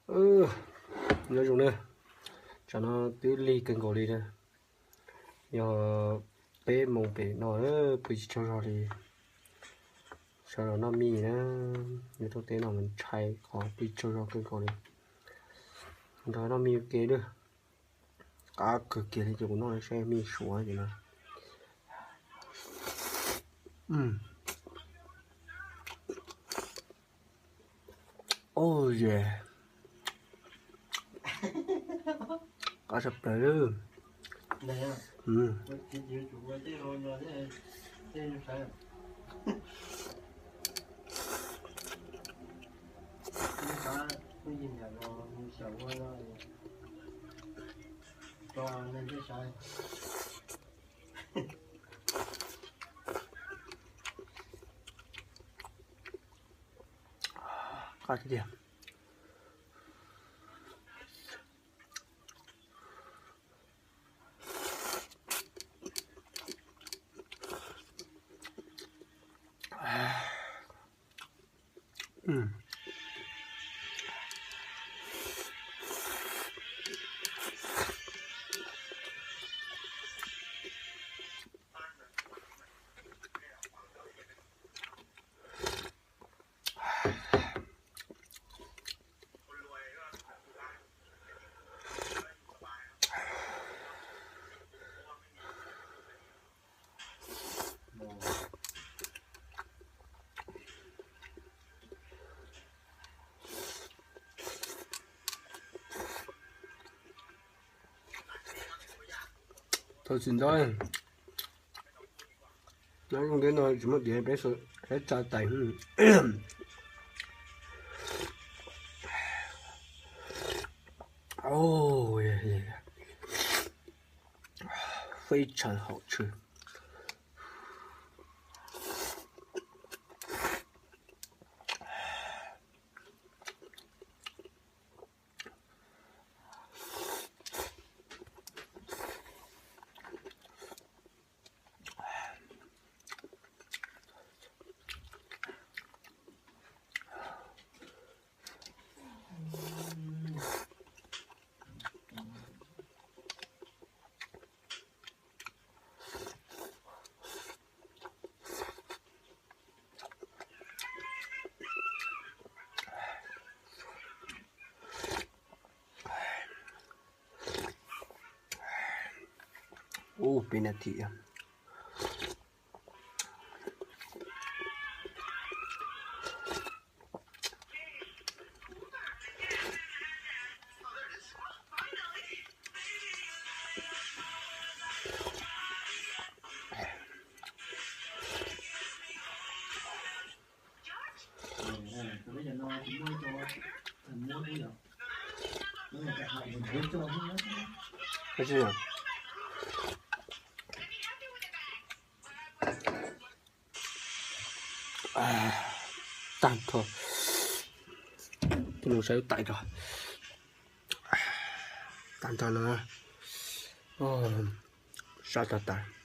Nyob zoo na, tsam no twb lig kawg nkaus li na, yog peb moos pem no pw tsis tsaug zog li. Sawv los noj mij na, yus tuaj teb no mas ntshai qhov pw tsaug zog kawg nkaus li. Nrog noj mij ua ke na, qab kawg kiag li ces kuv noj saib mij suav ces no. Oj, qab tshaj plaws. Qab tiag tiag. Thaum tsis ntxov, nyob zoo thiab no tsis muaj diav peb tsa tais. Oj, 非常好吃。 Ub, peb nas this. Tag nrho, tus nus saib tais rau. Tag nrho no, sab tag tas.